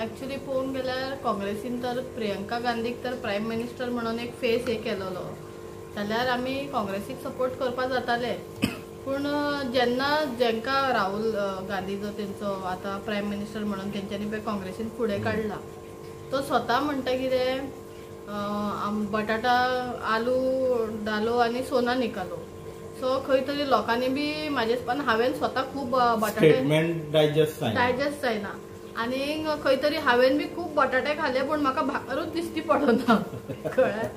Actually पळोवंक गेल्यार काँग्रेसीन तर प्रियंका गांधीक तर प्रायम मिनिस्टर म्हणून एक फेस हे केलेलो जाल्यार आमी काँग्रेसीक सपोर्ट करपा जाताले. पूण जेन्ना जेंका राहुल गांधी जो तेंचो आतां प्रायम मिनिस्टर म्हणून तेंच्यांनी पळय काँग्रेसीन फुडें काडला, तो स्वता म्हणटा कितें बटाटा आलू डालो आनी सोना निकालो. सो खंय तरी लोकांनी बी म्हाजे पण हांवें स्वता खूब बटाटे डायजेस्ट जायना आनी खंय तरी हांवें बी खूब बटाटे खाले पूण म्हाका भाकरूच दिश्टी पडना, कळ्ळें.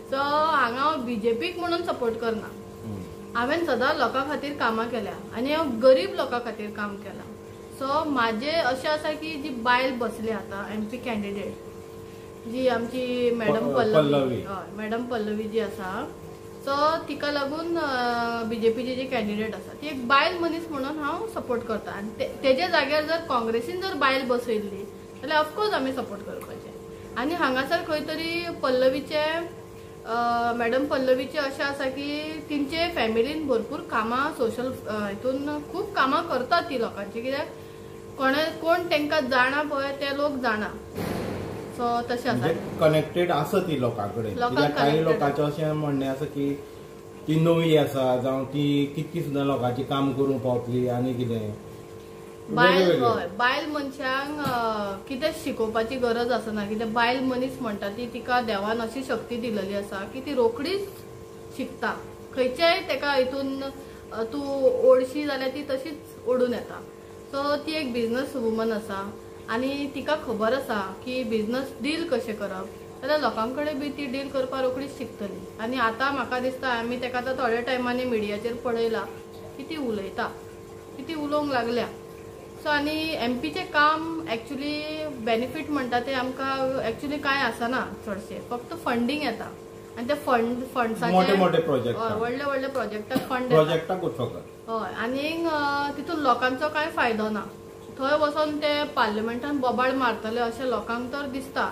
सो हांगा हांव बीजेपीक म्हणून सपोर्ट करना. हांवें सदां लोकां खातीर कामां केल्या आनी हांव गरीब लोकां खातीर काम केलां. सो म्हाजें अशें आसा की जी बायल बसली आतां एमपी कॅन्डिडेट जी आमची मॅडम पल्लवी, हय मॅडम पल्लवी जी आसा, सो तिका लागून बीजेपीची जी कॅन्डिडेट आसा ती एक बायल मनीस म्हणून हांव सपोर्ट करता. आनी तेज्या जाग्यार जर काँग्रेसीन जर बायल बसयल्ली जाल्यार ऑफकोर्स आमी सपोर्ट करपाचें. आनी हांगासर खंय तरी पल्लवीचे मॅडम पल्लवीचे अशें आसा की तेंचे फॅमिलीन भरपूर कामां सोशल हितून खूब कामां करतात ती लोकांची, कित्याक कोण तांकां जाणा पळय ते लोक जाणा. सो तशें आसा, कनेक्टेड आसा ती लोकां कडेन. कांय लोकांचें अशें म्हणणें आसा की ती नवी आसा जावं ती कितकी सुद्दां लोकांचें काम करूंक पावतली आनी कितें. बायल, हय बायल मनशांक कितें शिकोवपाची गरज आसना, कित्याक बायल मनीस म्हणटा ती तिका देवान अशी शक्ती दिलेली आसा की ती रोखडीच शिकता. खंयच्याय तेका हितून तूं ओडशी जाल्यार ती तशीच ओडून येता. सो ती एक बिजनस वुमन आसा आनी तिका खबर आसा की बिजनस डील कशें करप, जाल्यार लोकां कडेन बी ती डील करपाक रोखडीच शिकतली. आनी आतां म्हाका दिसता आमी तेका आतां थोड्या टायमांनी मिडियाचेर पळयला की ती उलयता, की ती उलोवंक लागल्या. सो आनी एमपीचें काम एक्चुली बेनिफीट म्हणटा ते आमकां एक्चुली कांय आसना चडशें, फक्त फंडींग येता आनी ते फंड्साचे मोठे मोठे प्रोजेक्ट, व्हडले व्हडले प्रोजेक्टाक फंड प्रोजेक्टाक, हय. आनी तितून लोकांचो कांय फायदो ना. थंय वचोन ते पार्लमेंटान बोबाळ मारतले अशें लोकांक तर दिसता,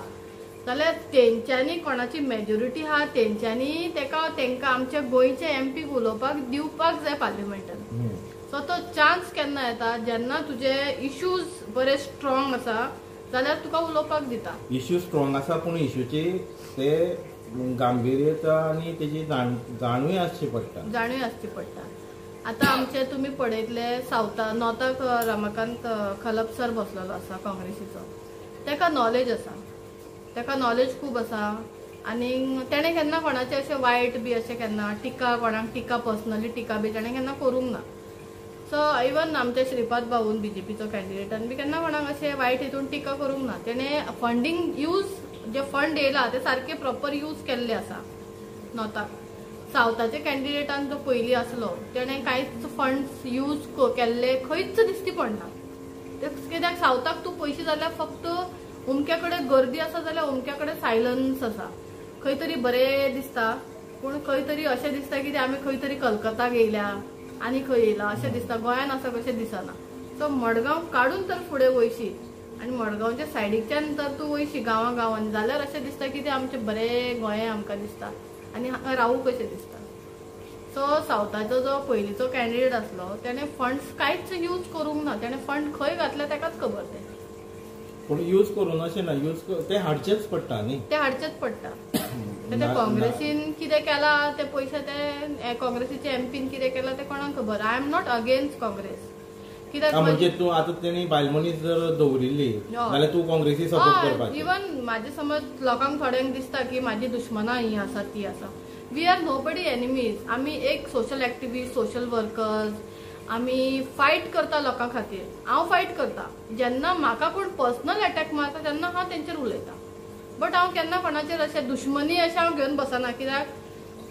जाल्यार तेंच्यांनी कोणाची मेजॉरिटी आहा तेंच्यांनी तेका तेंकां आमच्या गोंयच्या एमपीक उलोवपाक दिवपाक जाय पार्लमेंटान. सो तो चान्स केन्ना येता जेन्ना तुजे इश्यूज बरे स्ट्रॉंग आसा जाल्यार तुका उलोवपाक दिता. इश्यू स्ट्रॉंग आसा पूण इश्यूची ते गांभीर्यता आनी तेजी जाणूय आसची पडटा, जाणूय आसची पडटा. आतां आमचे तुमी पळयतले सावथा नॉर्थाक रमाकांत खलप सर बसलेलो आसा काँग्रेसीचो, तेका नॉलेज आसा, तेका नॉलेज खूब आसा आनी तेणें केन्ना कोणाचें अशें वायट बी अशें केन्ना टिका कोणाक टिका पर्सनली टिका बी तेणें केन्ना करूंक ना. सो इवन आमच्या श्रीपाद भाऊन बीजेपीचो कॅन्डिडेटान बी केन्ना कोणाक अशें वायट हितून टिका करूंक ना. तेणें फंडींग यूज जे फंड येयला ते सारके प्रॉपर यूज केल्ले आसा नॉर्थाक. सावथाच्या कॅन्डिडेटान जो पयलीं आसलो तेणें कांयच फंड्स यूज केल्ले खंयच दिश्टी पडना. ते कित्याक सावथाक तूं पयशे जाल्यार फक्त अमक्या कडेन गर्दी आसा जाल्यार अमक्या कडेन सायलन्स आसा, खंय तरी बरें दिसता पूण खंय तरी अशें दिसता की आमी खंय तरी कलकत्ताक येयल्या आनी खंय येयला अशें दिसता, गोंयान आसा कशें दिसना. सो मडगांव काडून तर फुडें वयशी आनी मडगांवच्या सायडीकच्यान तर तूं वयशी गांवां गांवांनी जाल्यार अशें दिसता की ते आमचें बरें गोंय आमकां दिसता आनी हांगा रावूं कशें दिसता. सो सावथाचो जो पयलींचो कॅन्डिडेट आसलो तेणें फंड्स कांयच यूज करूंक ना, तेणें फंड खंय घातले तेकाच खबर तें. पूण यूज करूं अशें ना, यूज ते हाडचेच पडटा न्ही, ते हाडचेच पडटा. ते काँग्रेसीन कितें केलां ते पयशे ते काँग्रेसीचे एमपीन कितें केलां तें कोणाक खबर. I am not against Congress, कित्याक म्हणजे तूं आतां तेणी बायल मनीस जर दवरिल्ली जाल्यार तूं काँग्रेसी सपोर्ट करपाक. इवन म्हाजे समज लोकांक थोड्यांक दिसता की म्हाजी दुश्मनां ही आसा ती आसा, we are nobody enemies. आमी एक सोशल एक्टिविस्ट, सोशल वर्कर्स, आमी फायट करता लोकां खातीर. हांव फायट करता जेन्ना म्हाका कोण पर्सनल एटॅक मारता तेन्ना हांव तेंचेर उलयता, बट हांव केन्ना कोणाचेर अशें दुश्मनी अशें हांव घेवन बसना, कित्याक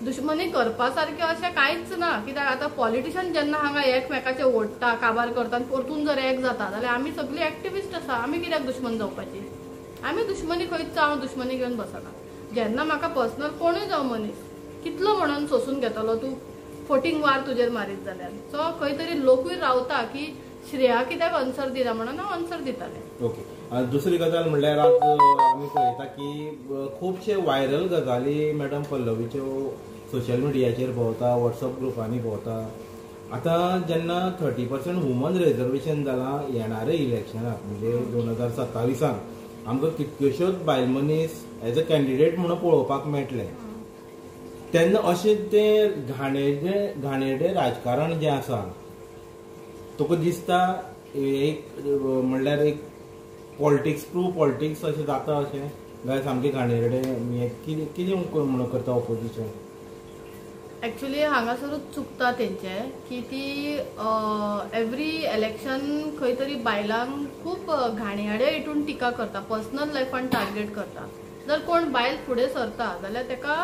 दुश्मनी करपा सारकें अशें कांयच ना. कित्याक आतां पॉलिटिशन जेन्ना हांगा एकमेकाचे ओडटा काबार करता आनी परतून जर एक जाता जाल्यार आमी सगळीं एक्टिविस्ट आसा, आमी कित्याक दुश्मन जावपाची. आमी दुश्मनी खंयच हांव दुश्मनी घेवन बसना. जेन्ना म्हाका पर्सनल कोणूय जावं मनीस कितलो म्हणून सोसून घेतलो तूं फोटींग वार तुजेर मारीत जाल्यार. सो खंय तरी लोकूय रावता की श्रेया कित्याक आन्सर दिना म्हणून हांव आन्सर दितालें. ओके, दुसरी गजाल म्हणल्यार आज आमी पळयता की खुबशे व्हायरल गजाली मॅडम पल्लवीच्यो सोशल मिडियाचेर भोंवता, वॉट्सअप ग्रुपांनी भोंवता. आतां जेन्ना 30% वुमन रिजर्वेशन जालां येणारे इलेक्शनाक म्हणजे 2027 आमकां कितक्योश्योच बायल मनीस एज अ कॅन्डिडेट म्हणून पळोवपाक मेळटले. तेन्ना अशें तें घाणेरडें राजकारण जें आसा तुका दिसता एक म्हणल्यार एक पॉलिटिक्स ट्रू पॉलिटिक्स अशें जाता अशें काय सामकें घाणेरडें हें कितें कितें म्हणून करता ऑपोजिशन? एक्चुली हांगासरूच चुकता तेंचें की ती एवरी इलेक्शन खंय तरी बायलांक खूब घाणयाडे हितून टिका करता, पर्सनल लायफान टार्गेट करता. जर कोण बायल फुडें सरता जाल्यार तेका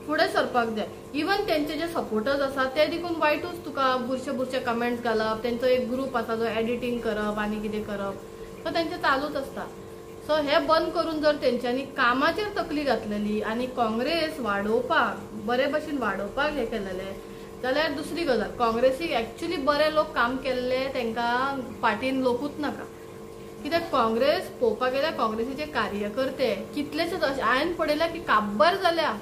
फुडें सरपाक जाय. इवन तेंचे जे सपोर्टर्स आसा ते देखून वायटूच तुका बुरशे बुरशे कमेंट्स घालप, तेंचो एक ग्रूप आसा जो एडिटींग करप आनी कितें करप, सो तेंचें चालूच आसता. सो हे बंद करून जर तेंच्यांनी कामाचेर तकली घातलेली आनी काँग्रेस वाडोवपाक बरे भशेन वाडोवपाक हें केलेलें जाल्यार दुसरी गजाल. काँग्रेसीक एक्चुली बरे लोक काम केल्ले तांकां पार्टीन लोकूच नाका. कित्याक काँग्रेस पळोवपाक गेल्यार काँग्रेसीचे कार्यकर्ते कितलेशेच अशें हांवें पळयल्या की काबार जाल्या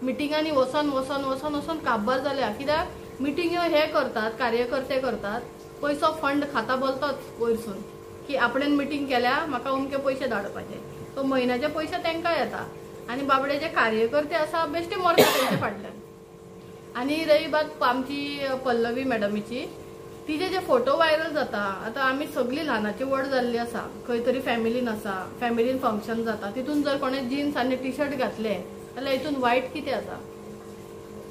मिटिंगांनी वचोन वचोन वचोन वचोन काबार जाल्या. कित्याक मिटिंग्यो हे करतात कार्यकर्ते करतात, पयसो फंड खाता बोलतोच वयरसून की आपणेन मिटींग केल्या म्हाका अमके पयशे धाडपाचे, सो म्हयन्याचे पयशे तांकां येता आनी बाबडे जे कार्यकर्ते आसा बेश्टे मरता तेंचे फाटल्यान. आनी रही बात आमची पल्लवी मॅडमीची, तिजे जे फोटो व्हायरल जाता, आतां आमी सगळीं ल्हानाची व्हड जाल्ली आसा, खंय तरी फॅमिलीन आसा, फॅमिलीन फंक्शन जाता, तितून जर कोणें जिन्स आनी टी शर्ट घातले जाल्यार हितून वायट कितें आसा?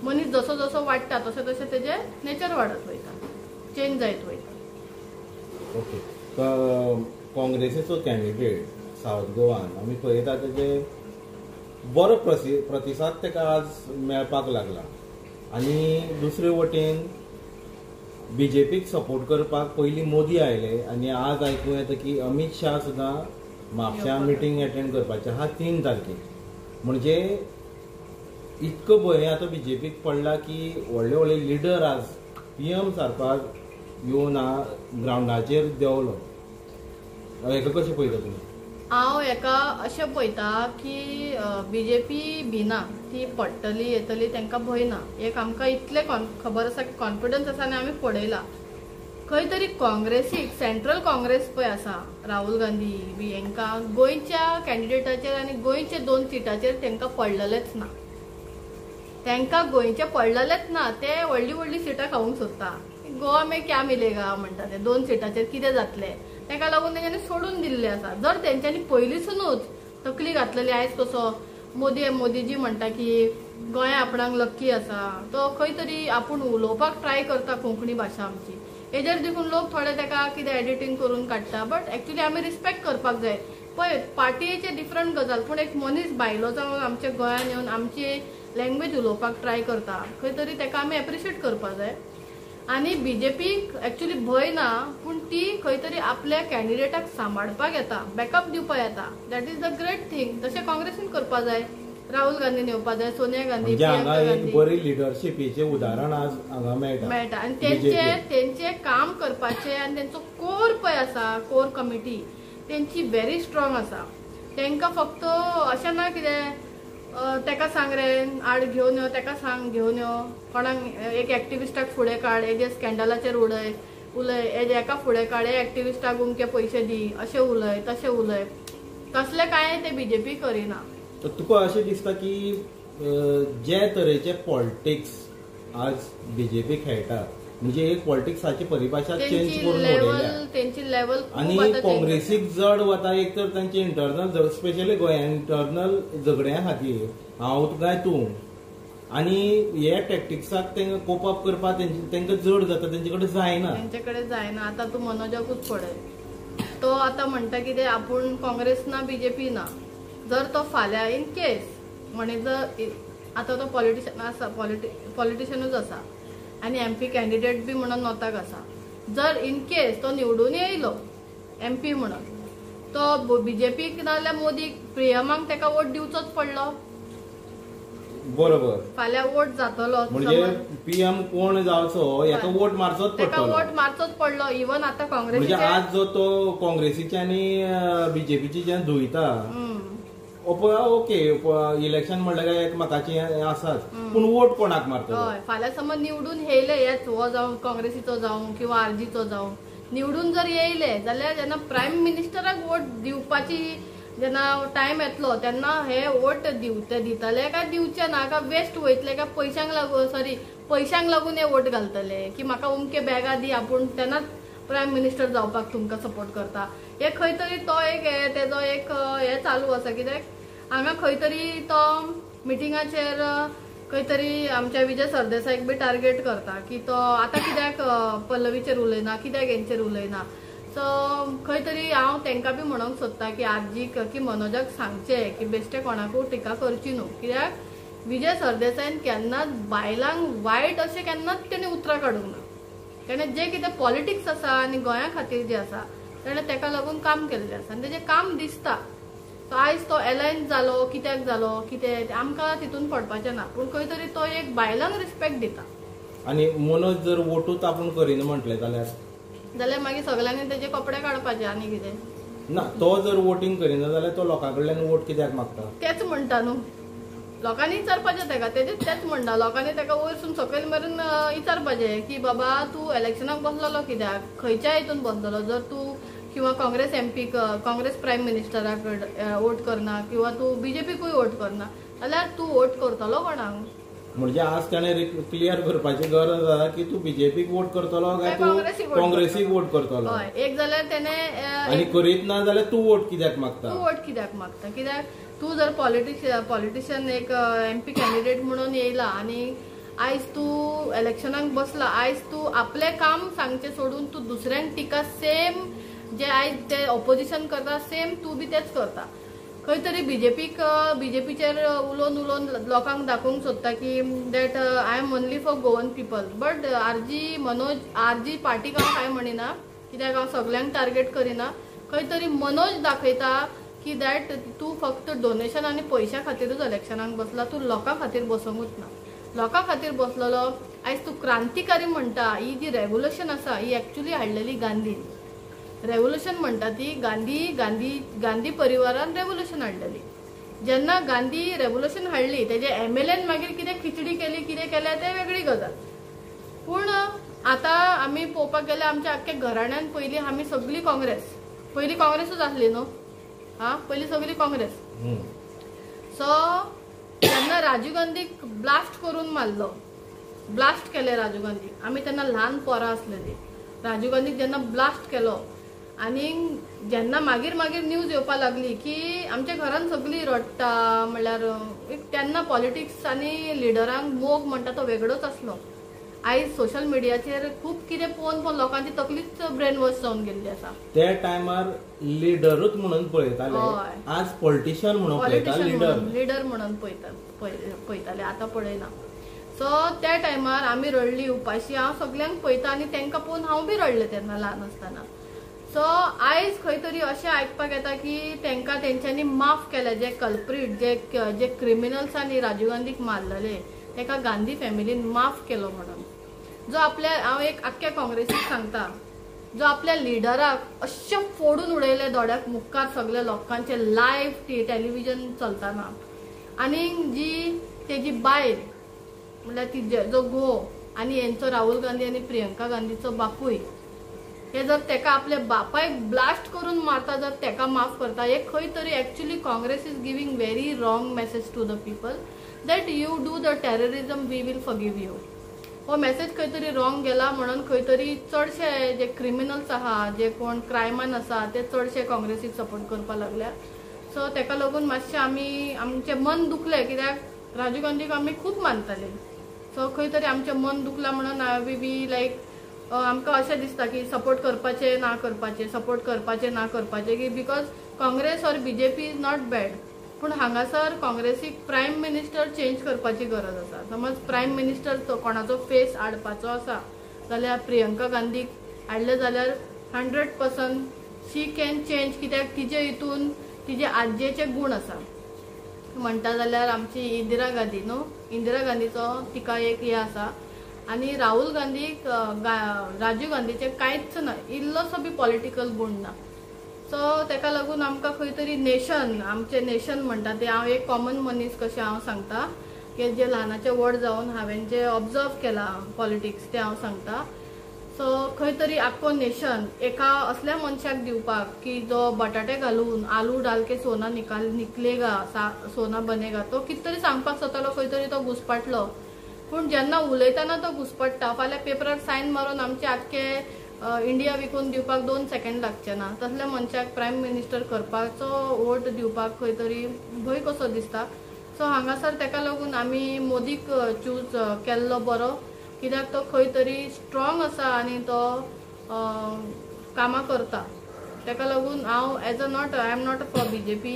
मनीस जसो जसो वाडटा तशें तशें तेजें नेचर वाडत वयता, चेंज जायत वयता. ओके, काँग्रेसीचो कॅन्डिडेट सावथ गोवान आमी पळयता तेजे बरो प्रतिसाद ताका आज मेळपाक लागला आनी दुसरे वटेन बीजेपीक सपोर्ट करपाक पयलीं मोदी आयले आनी आज आयकूं येता की अमीत शाह सुद्दां म्हापश्यां मिटींग एटेंड करपाचें आहा 3 तारखेक. म्हणजे इतको भंय आतां बीजेपीक पडला की व्हडले व्हडले लिडर आज पीएम सारको आज येवन ग्रावंडाचेर देंवलो. हेका कशें पळयता तुमी? हांव हेका अशें पळयता की बीजेपी भिना, ती पडटली येतली तांकां भंय ना. एक आमकां इतलें खबर आसा की कॉन्फिडन्स आसा आनी आमी पळयला खंय तरी काँग्रेसीक सेंट्रल काँग्रेस पळय आसा राहुल गांधी बी हांकां गोंयच्या कॅन्डिडेटाचेर आनी गोंयच्या 2 सिटाचेर तांकां पडलेलेंच ना, तांकां गोंयचें पडलेलेंच ना. ते व्हडली व्हडली सिटां खावंक सोदता, गोवा में क्या मिलेगा म्हणटा ते, 2 सिटाचेर कितें जातलें, ताका लागून तेंच्यांनी सोडून दिल्लें आसा. जर तेंच्यांनी पयलींसुनूच तकली घातलेली, आयज कसो मोदीजी म्हणटा की गोंया आपणाक लक्की आसा, तो खंय तरी आपूण उलोवपाक ट्राय करता कोंकणी भाशा आमची, हेजेर देखून लोक थोडे ताका कितें एडिटींग करून काडटा. बट एक्चुली आमी रिस्पेक्ट करपाक जाय. पळय पार्टीचे डिफरंट गजाल, पूण एक मनीस भायलो जावन आमच्या गोंयान येवन आमची लँग्वेज उलोवपाक ट्राय करता, खंय तरी ताका आमी एप्रिशिएट करपाक जाय. आनी बीजेपीक एक्चुली भंय ना, पूण ती खंय तरी आपल्या कॅन्डिडेटाक सांबाळपाक येता, बॅकअप दिवपाक येता. That is the great thing. तशें काँग्रेसीन करपाक जाय, राहुल गांधीन येवपाक जाय, सोनिया गांधी, प्रियंका गांधी. बरी लिडरशिपीचें उदाहरण आज हांगा मेळटा. आनी तेंचे काम करपाचें आनी तेंचो कोर पळय आसा, कोर कमिटी तेंची व्हेरी स्ट्रॉंग आसा. तेंकां फक्त अशें ना कितें तेका सांग रे आड घेवन यो, तेका सांग घेवन यो, कोणाक एक एक्टिविस्टाक फुडें काड, हेजे स्कॅन्डलाचेर उडय उलय, हेजे एका फुडें काड, हे एक्टिविस्टाक उमके पयशे दी, अशें उलय तशें उलय, तसलें कांय ते बीजेपी करिना. तर तुका अशें दिसता की जे तरेचे पॉलिटिक्स आज बीजेपी खेळटा, म्हणजे एक पॉलिटिक्साची परिभाषा चेंज करून उडयल्या तेंची लेवल आनी काँग्रेसीक जड वता. एक तर तांचे इंटरनल, स्पेशली गोंया इंटरनल झगड्या खातीर हांव काय तूं, आनी हे टॅक्टिक्साक तांकां कोप अप करपाक तांकां जड जाता, तेंचे कडेन जायना, तेंचे कडेन जायना. आतां तूं मनोजाकूच पळय, तो आतां म्हणटा कितें आपूण काँग्रेस ना बीजेपी ना. जर तो फाल्यां इन केस म्हणे जर आतां तो पॉलिटिशन आसा, पॉलिटिशनूच आसा आनी एमपी कॅन्डिडेट बी म्हणून नोताक आसा, जर इन केस तो निवडून येयलो एमपी म्हणून, तो बीजेपीक नाजाल्यार मोदीक पीएमाक ताका वोट दिवचोच पडलो. बरोबर, फाल्यां वोट जातलो, म्हणजे पीएम कोण जावचो हेका वोट मारचोच पडटलो, वोट मारचोच पडलो. इवन आतां काँग्रेस, म्हणजे आज जो तो काँग्रेसीचे आनी बीजेपीचे जे धुयता, ओके इलेक्शन म्हणल्यार काय एकमेकाचे आसाच, पूण वोट कोणाक मारतलो? हय, फाल्यां समज निवडून येयले, हेच हो जावं काँग्रेसीचो जावं किंवा आरजीचो जावं, निवडून जर येयले जाल्यार जेन्ना प्रायम मिनिस्टराक वोट दिवपाची जेन्ना टायम येतलो तेन्ना हे वोट दितले काय दिवचे ना, काय वेस्ट वयतले, काय पयशांक लागून, सॉरी पयशांक लागून हे वोट घालतले की म्हाका उमके बॅगां दी आपूण तेन्नाच प्रायम मिनिस्टर जावपाक तुमकां सपोर्ट करता. हे खंय तरी तो एक तेजो एक हे चालू आसा. कित्याक हांगा खंय तरी तो मिटिंगाचेर खंय तरी आमच्या विजय सरदेसाईक बी टार्गेट करता की तो आतां कित्याक पल्लवीचेर उलयना, कित्याक हेंचेर उलयना. सो खंय तरी हांव तांकां बी म्हणूंक सोदता की आरजीक की मनोजाक सांगचें की बेश्टे कोणाकूय टिका करची न्हू, कित्याक विजय सरदेसाईन केन्नाच बायलांक वायट अशें केन्नाच तेणें उतरां काडूंक ना. तेणें जें कितें पॉलिटिक्स आसा आनी गोंया खातीर जें आसा तेणें तेका लागून काम केल्लें आसा आनी तेजें काम दिसता. सो आयज तो एलायन्स जालो कित्याक जालो कितें आमकां तितून पडपाचें ना, पूण खंय तरी तो एक बायलांक रिस्पेक्ट दिता. आनी मनोज जर वोटूच आपूण करिना म्हटलें जाल्यार जाल्यार मागीर सगळ्यांनी तेजे कपडे काडपाचे आनी कितें ना. तो जर वोटींग करिना जाल्यार तो लोकां कडल्यान वोट कित्याक मागता तेच म्हणटा न्हू. लोकांनी विचारपाचें तेका, तेजेच तेच म्हणटा. लोकांनी तेका वयरसून सकयल मेरेन विचारपाचें की बाबा तूं इलेक्शनाक बसलेलो कित्याक, खंयच्या हितून बसलेलो, जर तूं किंवा काँग्रेस एमपी काँग्रेस प्रायम मिनिस्टरा कडेन वोट करना किंवा तूं बीजेपीकूय वोट करना जाल्यार तूं वोट करतलो कोणाक. म्हणजे आज ताणें क्लियर करपाची गरज आसा की तूं बीजेपीक वोट करतलो काय तूं काँग्रेसीक वोट करतलो. हय, एक जाल्यार तेणें आनी करीत ना जाल्यार तूं वोट कित्याक मागता, तूं वोट कित्याक मागता. कित्याक तूं जर पॉलिटिशियन एक एमपी कॅन्डिडेट म्हणून येयला आनी आयज तूं इलेक्शनाक बसला, आयज तूं आपलें काम सांगचें सोडून तूं दुसऱ्यांक टिका सेम जे आयज ते ऑपोजिशन करता सेम तूं बी तेच करता. खंय तरी बीजेपीक बीजेपीचेर उलोवन उलोवन लोकांक दाखोवंक सोदता की that I am only for Goan people. But RG Manoj RG पार्टीक हांव कांय म्हणिना कित्याक हांव सगल्यांक टार्गेट करिना. खंय तरी मनोज दाखयता की that तूं फक्त डोनेशन आनी पयशां खातीरूच इलेक्शनाक बसला, तूं लोकां खातीर बसोंकूच ना. लोकां खातीर बसलेलो आयज तूं क्रांतिकारी म्हणटा. ही जी रेवोल्युशन आसा ही एक्चुली हाडलेली गांधीन. रेवोल्युशन म्हणटा ती गांधी गांधी गांधी परिवारान रेवोल्युशन हाडलेली. जेन्ना गांधी रेवोल्युशन हाडली तेजे एमएलएन मागीर कितें खिचडी केली कितें केलें तें वेगळी गजाल. पूण आतां आमी पळोवपाक गेल्यार आमच्या आख्ख्या घराण्यान पयलीं आमी सगळी काँग्रेस, पयलीं काँग्रेसूच आसली न्हू, हा पयलीं सगळी काँग्रेस. सो जेन्ना राजीव गांधीक ब्लास्ट करून मारलो, ब्लास्ट केले राजीव गांधीक, आमी तेन्ना ल्हान पोरां आसलेली. राजीव गांधीक जेन्ना ब्लास्ट केलो आनी जेन्ना मागीर मागीर न्यूज येवपाक लागली की आमच्या घरान सगळीं रडटा, म्हणल्यार तेन्ना पॉलिटिक्स आनी लिडरांक मोग म्हणटा तो वेगळोच आसलो. आयज सोशल मिडियाचेर खूब कितें पळोवन पळोवन लोकांची तकलीच ब्रेन वॉश जावन गेल्ली आसा. त्या टायमार लिडरूच म्हणून पळयताले, आज पॉलिटिशियन म्हणून पळयता, लिडर म्हणून पळयताले, आतां पळयना. सो त्या टायमार आमी रडली उपाशी. हांव सगल्यांक पळयता आनी तांकां पळोवन हांव बी रडलें तेन्ना ल्हान आसतना. सो आयज खंय तरी अशें आयकपाक येता की तांकां तेंच्यांनी माफ केलें, जे कल्प्रीट जे जे क्रिमिनल्सांनी राजीव गांधीक मारलेले ताका गांधी फॅमिलीन माफ केलो म्हणून. जो आपल्या, हांव एक आख्ख्या काँग्रेसीक सांगता, जो आपल्या लिडराक अशें फोडून उडयलें दोळ्याक मुखार सगल्या लोकांचे लायव्ह टेलिव्हिजन चलतना, आनी जी तेजी बायल म्हणल्यार ती जो घोव आनी हेंचो राहुल गांधी आनी प्रियंका गांधीचो बापूय, हे जर तेका आपल्या बापायक ब्लास्ट करून मारता, जर तेका माफ करता, हे खंय तरी actually Congress is giving very wrong message to the people that you do the terrorism we will forgive you. हो मेसेज खंय तरी रॉंग गेला म्हणून खंय तरी चडशे जे क्रिमिनल्स आहा, जे कोण क्रायमान आसा ते चडशे काँग्रेसीक सपोर्ट करपाक लागल्या. सो तेका लागून मातशें आमी आमचें मन दुखलें कित्याक राजीव गांधीक आमी खूब मानताले. सो खंय तरी आमचें मन दुखलां म्हणून we be लायक आमकां अशें दिसता की सपोर्ट करपाचें ना करपाचें, सपोर्ट करपाचें ना करपाचें, की because Congress or BJP is not bad. पूण हांगासर काँग्रेसीक प्रायम मिनिस्टर चेंज करपाची गरज आसा. समज प्रायम मिनिस्टर कोणाचो फेस हाडपाचो आसा जाल्यार प्रियंका गांधीक हाडलें जाल्यार 100% शी can change, कित्याक तिजे हितून तिजे आजयेचे गूण आसा. म्हणटा जाल्यार आमची इंदिरा गांधी न्हू, इंदिरा गांधीचो तिका एक हें आसा आनी राहुल गांधीक राजीव गांधीचें कांयच ना, इल्लोसो बी पॉलिटिकल गूण ना. सो तेका लागून आमकां खंय तरी नेशन, आमचें नेशन म्हणटा तें, हांव एक कॉमन मनीस कशें हांव सांगता की जे ल्हानाचे व्हड जावन हांवें जें ऑब्जर्व केलां पॉलिटिक्स तें हांव सांगता. सो खंय तरी आख्खो नेशन एका असल्या मनशाक दिवपाक की जो बटाटे घालून आलू डाल के सोना निकलेगा, सोना बनेगा, तो कितें तरी सांगपाक सोदतालो, खंय तरी तो घुसपाटलो. पूण जेन्ना उलयतना तो घुसपडटा, फाल्यां पेपरार सायन मारून आमचे आख्खे इंडिया विकून दिवपाक 2 सेकंड लागचे ना. तसल्या मनशाक प्रायम मिनिस्टर करपाचो वोट दिवपाक खंय तरी भंय कसो दिसता. सो हांगासर तेका लागून आमी मोदीक चूज केल्लो बरो, कित्याक तो खंय तरी स्ट्रॉंग आसा आनी तो कामां करता. तेका लागून हांव as a not I am not for BJP,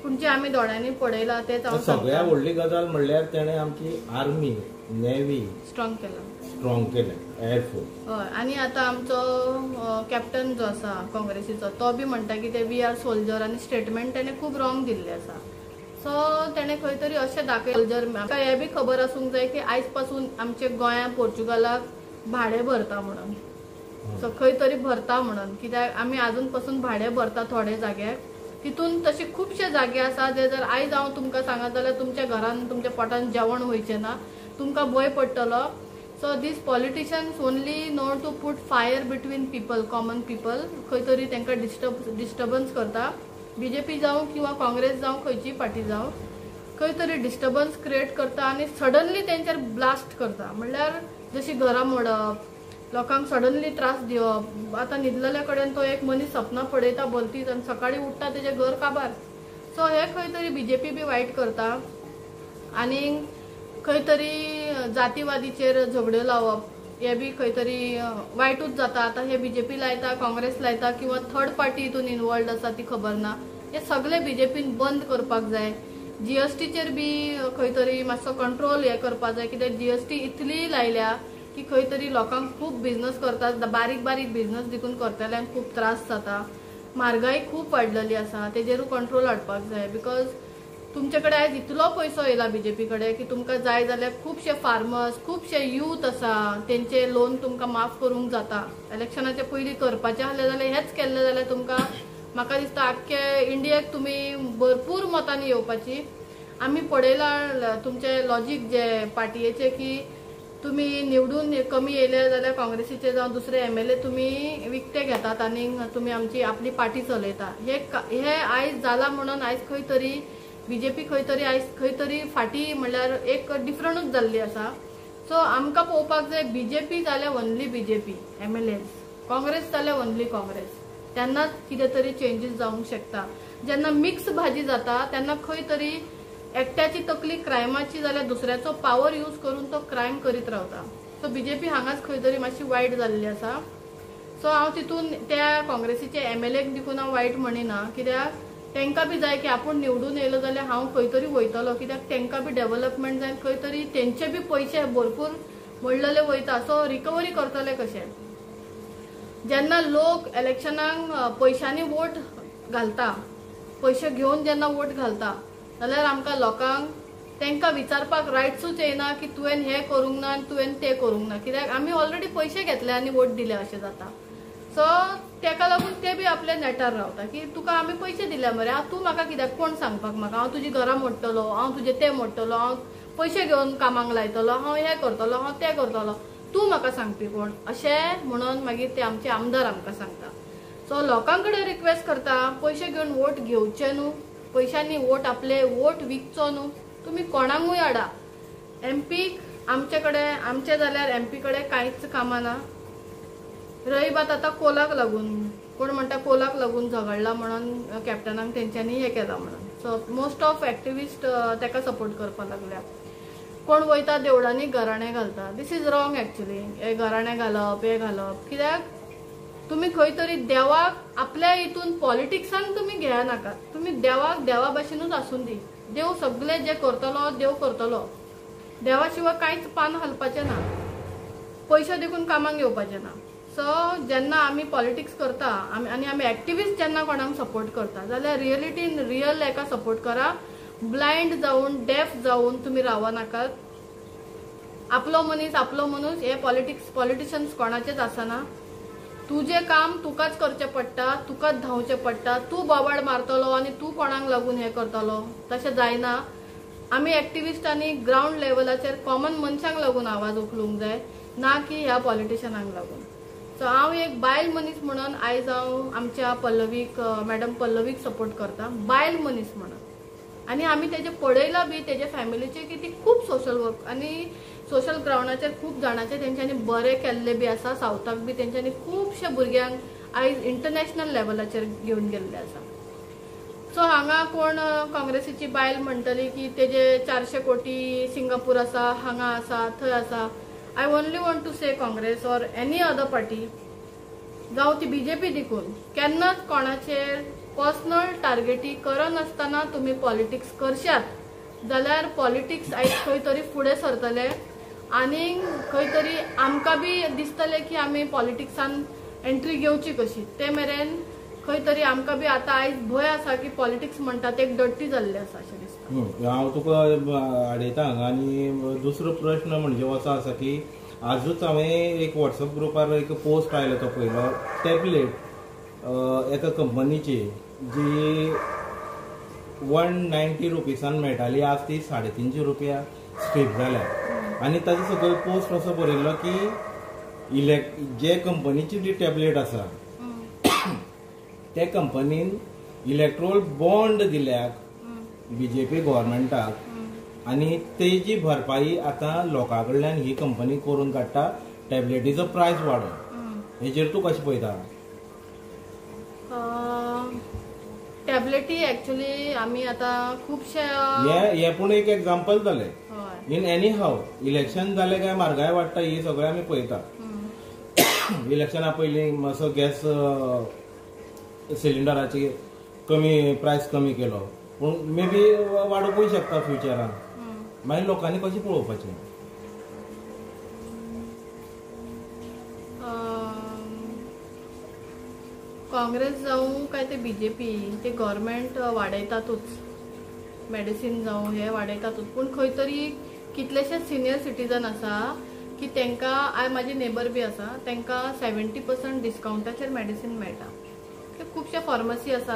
पूण जे आमी दोळ्यांनी पळयला तेच हांव. सगळ्या व्हडली गजाल म्हणल्यार तेणें आमची आर्मी, नेव्ही स्ट्रॉंग केला, स्ट्रॉंग केलें, एअरफोर्स. हय, आनी आतां आमचो कॅप्टन जो आसा काँग्रेसीचो तो बी म्हणटा की ते we are soldier, आनी स्टेटमेंट तेणें खूब रॉंग दिल्लें आसा. सो तेणें खंय तरी अशें दाखयलें सोल्जर. आमकां हें बी खबर आसूंक जाय की आयज पासून आमचे गोंया पोर्चुगालाक भाडें भरता म्हणून. सो खंय तरी भरता म्हणून, कित्याक आमी आजून पासून भाडें भरता थोडे जाग्याक. तितून तशे खुबशे जागे आसा जे जर आयज हांव तुमकां सांगत जाल्यार तुमच्या घरान तुमच्या पोटान जेवण वयचें ना, तुमकां भंय पडटलो. So these politicians only know to put fire between people, common people. खंय तरी तांकां डिस्टर्बन्स करता. बीजेपी जावं किंवा काँग्रेस जावं, खंयचीय पार्टी जावं, खंय तरी डिस्टर्बन्स क्रिएट करता आनी सडनली तेंचेर ब्लास्ट करता. म्हणल्यार जशी घरां मोडप, लोकांक सडनली त्रास दिवप. आतां न्हिदलेल्या कडेन तो एक मनीस सपनां पळयता भलतीच आनी सकाळीं उठ्ठा तेजें घर काबार. सो हे खंय तरी बीजेपी बी वायट करता आनी खंय तरी जातीवादीचेर झगड्यो लावप हे बी खंय तरी वायटूच जाता. आतां हे बीजेपी लायता, काँग्रेस लायता किंवा थर्ड पार्टी हितून इनवॉल्ड आसा ती खबर ना. हे सगळे बीजेपीन बंद करपाक जाय. जीएसटीचेर बी खंय तरी मातसो कंट्रोल हे करपाक जाय, कित्याक जीएसटी इतली लायल्या की खंय तरी लोकांक खूब बिजनस करतात, बारीक बारीक बिजनस देखून करतल्यांक खूब त्रास जाता. म्हारगाय खूब वाडलेली आसा, तेजेरूय कंट्रोल हाडपाक जाय. Because तुमचे कडेन आयज इतलो पयसो येयला बीजेपी कडेन की तुमकां जाय जाल्यार खुबशे फार्मर्स, खुबशे यूथ आसा तेंचे लोन तुमकां माफ करूंक जाता. इलेक्शनाचे पयलीं करपाचें आसलें जाल्यार हेंच केल्लें जाल्यार तुमकां म्हाका दिसता आख्खे इंडियेक तुमी भरपूर मतांनी येवपाची. आमी पळयलां तुमचें लॉजीक जे पार्टयेचें की तुमी निवडून कमी येयले जाल्यार काँग्रेसीचे जावं दुसरे MLA तुमी विकते घेतात आनी तुमी आमची आपली पार्टी चलयता. हे आयज जालां म्हणून आयज खंय तरी बीजेपी खंय तरी आयज खंय तरी फाटीं म्हणल्यार एक डिफरंटूच जाल्ली आसा. सो आमकां पळोवपाक जाय बीजेपी जाल्यार ओनली बीजेपी MLAs, Congress जाल्यार ओनली काँग्रेस, तेन्नाच कितें तरी चेंजीस जावंक शकता. जेन्ना मिक्स भाजी जाता तेन्ना खंय तरी एकट्याची तकली क्रायमाची जाल्यार दुसऱ्याचो पावर यूज करून तो क्रायम करीत रावता. सो बीजेपी हांगाच खंय तरी मातशी वायट जाल्ली आसा. सो हांव तितून त्या काँग्रेसीचे MLA देखून हांव वायट म्हणिना, कित्याक तांकां बी जाय की आपूण निवडून येयलो जाल्यार हांव खंय तरी वयतलो, कित्याक तांकां बी डेवलपमेंट जाय, खंय तरी तेंचे बी पयशे भरपूर मोडलेले वयता. सो रिकवरी करतले कशे? जेन्ना लोक इलेक्शनाक पयशांनी वोट घालता, पयशे घेवन जेन्ना वोट घालता जाल्यार आमकां लोकांक तांकां विचारपाक रायट्सूच येयना की तुवें हें करूंक ना आनी तुवें तें करूंक ना, कित्याक आमी ऑलरेडी पयशे घेतले आनी वोट दिले अशें जाता. सो तेका लागून ते बी आपल्या नेटार रावता की तुका आमी पयशे दिल्या मरे, हांव तूं म्हाका कित्याक कोण सांगपाक म्हाका, हांव तुजी घरां मोडटलो, हांव तुजें तें मोडटलो, हांव पयशे घेवन कामाक लायतलो, हांव हें करतलो, हांव तें करतलो, तूं म्हाका सांगपी कोण अशें म्हणून मागीर ते आमचे आमदार आमकां सांगता. सो लोकां कडेन रिक्वेस्ट करता, पयशे घेवन वोट घेवचे न्हू, पयशांनी वोट आपले वोट विकचो न्हू. तुमी कोणाकूय हाडा, एमपीक आमचे कडेन, आमचे जाल्यार एमपी कडेन कांयच कामां ना. रहीबात आतां कोलाक लागून, कोण म्हणटा कोलाक लागून झगडला म्हणून कॅप्टनाक तेंच्यांनी हें केलां म्हणून. सो मोस्ट ऑफ एक्टिविस्ट तेका सपोर्ट करपाक लागल्या. कोण वयता देवळांनी घराणें घालता, this is wrong actually. हे घराणें घालप, हें घालप, कित्याक तुमी खंय तरी देवाक आपल्या हितून पॉलिटिक्सान तुमी घेया नाकात. तुमी देवाक देवा भाशेनूच आसूं दी, देव सगळें जें करतलो देव करतलो, देवा शिवाय कांयच पान हालपाचें ना, पयशे देखून कामाक येवपाचें ना. सो जेन्ना आमी पॉलिटिक्स करता आनी आमी एक्टिविस्ट जेन्ना कोणाक सपोर्ट करता जाल्यार रियलिटीन रियल एका सपोर्ट करा, ब्लायंड जावन डेफ जावन तुमी रावनाकात. आपलो मनीस आपलो मनीस हे पॉलिटिक्स पॉलिटिशियन्स कोणाचेच आसना. तुजें काम तुकाच करचें पडटा, तुकाच धांवचें पडटा, तूं बोवाळ मारतलो आनी तूं कोणाक लागून हें करतलो तशें जायना. आमी एक्टिविस्टांनी ग्रावंड लेवलाचेर कॉमन मनशांक लागून आवाज उखलूंक जाय, ना की ह्या पॉलिटिशियनांक लागून. सो हांव एक बायल मनीस म्हणून आयज हांव आमच्या पल्लवीक, मॅडम पल्लवीक सपोर्ट करता, बायल मनीस म्हणून. आनी आमी तेजे पळयलां बी तेजे फॅमिलीचे की ती खूब सोशल वर्क आनी सोशल ग्रावंडाचेर खूब जाणांचे तेंच्यांनी बरें केल्लें बी आसा. सावथाक बी तेंच्यांनी खुबशे भुरग्यांक आयज इंटरनॅशनल लेवलाचेर घेवन गेल्ले आसा. सो हांगा कोण काँग्रेसीची बायल म्हणटली की तेजे 400 कोटी सिंगापूर आसा, हांगा आसा, थंय आसा. I only want to say Congress or any other party, जावं ती बीजेपी देखून, केन्नाच कोणाचेर पर्सनल टार्गेटी करनासतना तुमी पॉलिटिक्स करशात जाल्यार पॉलिटिक्स आयज खंय तरी फुडें सरतले आनी खंय तरी आमकां बी दिसतलें की आमी पॉलिटिक्सान एंट्री घेवची कशी. ते मेरेन खंय तरी आमकां बी आतां आयज भंय आसा की पॉलिटिक्स म्हणटा ते एक डट्टी जाल्लें आसा अशें दिसता. हांव तुका आडयता हांगा. आनी दुसरो प्रश्न म्हणजे असो आसा की आजूच हांवें एक वॉट्सएप ग्रुपार एक पोस्ट आयलो तो पयलो, टॅबलेट एका कंपनीची जी 190 रुपीसान मेळटाली, आज ती 350 रुपया स्ट्रीप जाल्या. आनी ताजो सकयल पोस्ट असो बरयल्लो की जे कंपनीची जी टॅबलेट आसा ते कंपनीन इलेक्ट्रोल बॉन्ड दिल्याक बीजेपी गव्हर्मेंटाक आनी तेजी भरपाई आतां लोकां कडल्यान ही कंपनी करून काडटा, टॅबलेटीचो प्रायस वाडोवन. हेजेर तूं कशें पळयता? टॅबलेटी एक्चुअली आमी आतां खुबशे हे पूण एक एग्जाम्पल जालें. इन एनी हाव इलेक्शन जालें काय म्हारगाय वाडटा ही सगळें आमी पळयता. इलेक्शना पयलीं मातसो गॅस सिलिंडराची कमी प्रायस कमी केलो, पूण मे बी वाडोवपूय शकता फ्युचरान. मागीर लोकांनी कशें पळोवपाचें? काँग्रेस जावं काय ते बीजेपी, ते गव्हर्मेंट वाडयतातूच, मेडिसीन जावं हे वाडयतातूच. पूण खंय तरी कितलेशे सिनियर सिटीजन आसा की तांकां, आयज म्हाजी नेबर बी आसा, तांकां 70% डिस्कावंटाचेर मेडिसीन मेळटा. खुबशे फार्मसी आसा,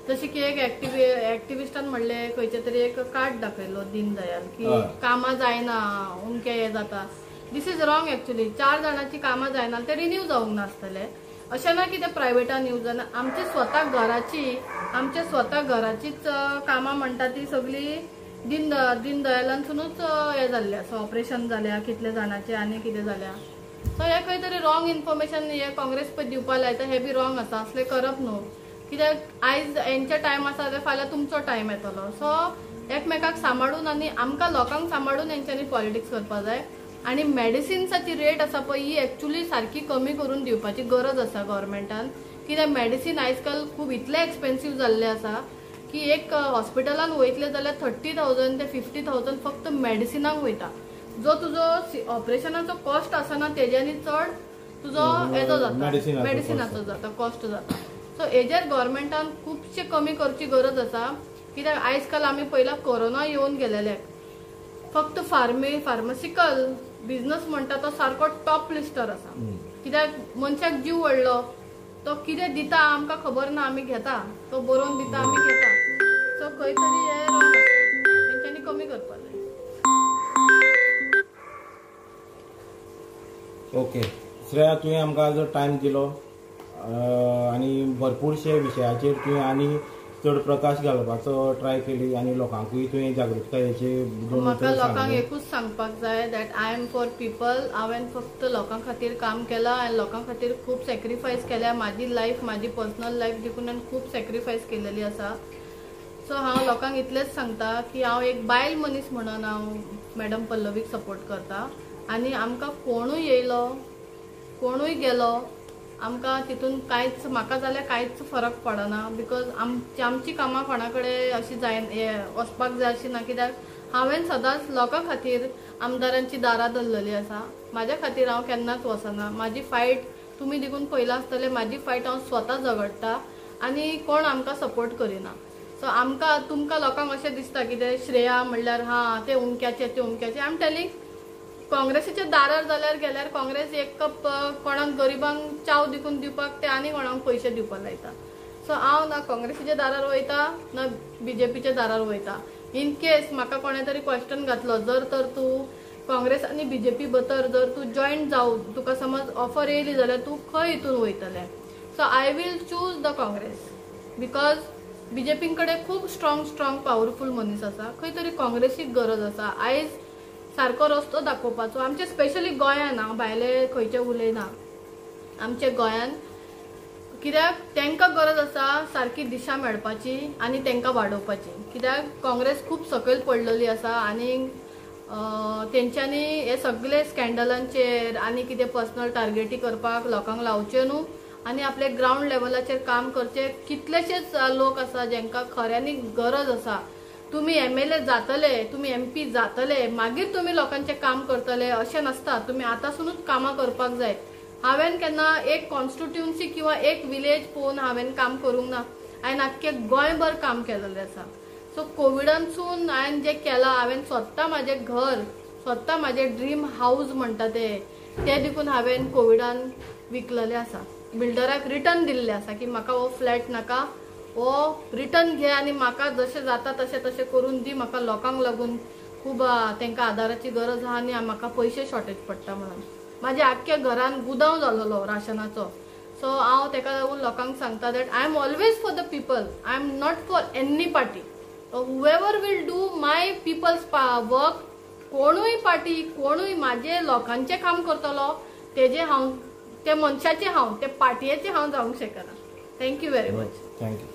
जशें की एक एक्टिविस्टान म्हणलें खंयचे तरी एक कार्ड दाखयलो दीन दयाल की कामां जायना अमकें हें जाता. This is wrong actually. 4 जाणांची कामां जायना ते रिन्यू जावंक नासतले, अशें ना की ते प्रायवेटान यूज जायना. आमचे स्वता घराचीच कामां म्हणटा ती सगळीं दीन दयालांतसुनूच हें जाल्लें आसा, ऑपरेशन जाल्या कितले जाणांचें आनी कितें जाल्या. सो हे खंय तरी रॉंग इन्फॉर्मेशन हे काँग्रेस पळय दिवपा लायता, हे बी रॉंग आसा. असलें करप न्हू, कित्याक आयज हेंचे टायम आसा जाल्यार फाल्यां तुमचो टायम येतलो. सो एकमेकाक सांबाळून आनी आमकां लोकांक सांबाळून हेंच्यांनी पॉलिटिक्स करपा जाय. आनी मेडिसिन्साची रेट आसा पळय ही एक्चुली सारकी कमी करून दिवपाची गरज आसा गव्हर्मेंटान, कित्याक मेडिसीन आयज काल खूब इतलें एक्सपेन्सीव जाल्लें आसा की एक हॉस्पिटलान वयतले जाल्यार 30,000 ते 50,000 फक्त मेडिसिनाक वयता. जो तुजो ऑपरेशनाचो कॉस्ट आसा ना तेज्यानी चड तुजो हेजो जाता, मेडिसिनाचो जाता, कॉस्ट जाता. सो हेजेर गव्हर्मेंटान खुबशे कमी करची गरज आसा, कित्याक आयज काल आमी पयला कोरोना येवन गेलेले, फक्त फार्मासिकल बिझनस म्हणटा तो सारको टॉप लिस्टर आसा. कित्याक मनशाक जीव व्हडलो, तो कितें दिता आमकां खबर ना, आमी घेता, तो बरोवन दिता आमी घेता. सो खंय तरी हे रॉंग आसा, तेंच्यांनी कमी करपाक जाय. ओके श्रेया, तुवें आमकां जो टायम दिलो आनी भरपूरशे विशयाचेर तुवें आनी चड प्रकाश घालपाचो ट्राय केली आनी लोकांकूय तुवें जागृतायेचे. म्हाका लोकांक एकूच सांगपाक जाय that I am for people. हांवें फक्त लोकां खातीर काम केलां आनी लोकां खातीर खूब सॅक्रिफायस केल्या. म्हाजी लायफ, म्हाजी पर्सनल लायफ देखून हांवें खूब सॅक्रिफायस केलेली आसा. सो हांव लोकांक इतलेंच सांगता की हांव एक बायल मनीस म्हणून हांव मॅडम पल्लवीक सपोर्ट करता. आनी आमकां कोणूय येयलो कोणूय गेलो आमकां तितून कांयच, म्हाका जाल्यार कांयच फरक पडना, because आमची कामां कोणा कडेन अशी जाय वचपाक जाय अशी ना, कित्याक हांवें सदांच लोकां खातीर आमदारांची दारां धरलेली आसा. म्हाज्या खातीर हांव केन्नाच वचना. म्हाजी फायट तुमी देखून पळयलां आसतलें, म्हाजी फायट हांव स्वता झगडटा आनी कोण आमकां सपोर्ट करिना. सो आमकां तुमकां लोकांक अशें दिसता कितें श्रेया म्हणल्यार हां ते उमक्याचे ते उमक्याचे. I am telling, काँग्रेसीच्या दारार जाल्यार गेल्यार काँग्रेस एक कप कोणाक गरिबांक चाव देखून दिवपाक ते आनी कोणाक पयशे दिवपाक लायता. सो हांव ना काँग्रेसीच्या दारार वयता ना बीजेपीच्या दारार वयता. इन केस म्हाका कोणें तरी क्वेश्चन घातलो, जर तर तूं काँग्रेस आनी बीजेपी भितर जर तूं जॉयंट जावन तुका समज ऑफर येयली जाल्यार तूं खंय हितून वयतलें. So I will choose the Congress because BJP कडेन खूब स्ट्रॉंग स्ट्रॉंग पावरफूल मनीस आसा. खंय तरी काँग्रेसीक गरज आसा आयज सारको रस्तो दाखोवपाचो. आमचे स्पेशली गोंयान, हांव भायले खंयचे उलयना, आमचे गोंयान कित्याक तांकां गरज आसा सारकी दिशा मेळपाची आनी तांकां वाडोवपाची. कित्याक काँग्रेस खूब सकयल पडलेली आसा आनी तेंच्यांनी हे सगळे स्कॅन्डलांचेर आनी कितें पर्सनल टार्गेटी करपाक लोकांक लावचें न्हू आनी आपले ग्रावंड लेवलाचेर काम करचें. कितलेशेच लोक आसा जेंकां खऱ्यांनी गरज आसा. तुमी MLA जातले, तुमी MP जातले, मागीर तुमी लोकांचें काम करतले अशें नासता. तुमी आतांसुनूच कामां करपाक जाय. हांवें केन्ना एक कॉन्स्टिट्युन्सी किंवा एक विलेज पळोवन हांवें काम करूंक ना, हांवें आख्खें गोंयभर काम केलेलें आसा. सो कोविडानसून हांवें जें केलां, हांवें स्वता म्हाजें घर, स्वता म्हाजें ड्रीम हावज म्हणटा तें देखून हांवें कोविडान विकलेलें आसा. बिल्डराक रिटर्न दिल्लें आसा की म्हाका हो फ्लॅट नाका, हो रिटर्न घे आनी म्हाका जशें जाता तशें तशें करून दी. म्हाका लोकांक लागून खूब तांकां आदाराची गरज आहा आनी म्हाका पयशे शॉर्टेज पडटा म्हणून. म्हाज्या आख्ख्या घरान गुदांव जाल्लो राशनाचो. सो हांव ताका लागून लोकांक सांगता that I am always for the people, I am not for any party. Whoever will do my people's work, कोणूय पार्टी, कोणूय म्हाजे लोकांचें काम करतलो तेजें हांव, ते मनशाचें हांव, ते पार्टयेचें हांव जावंक शकना. Thank you very much. Thank you.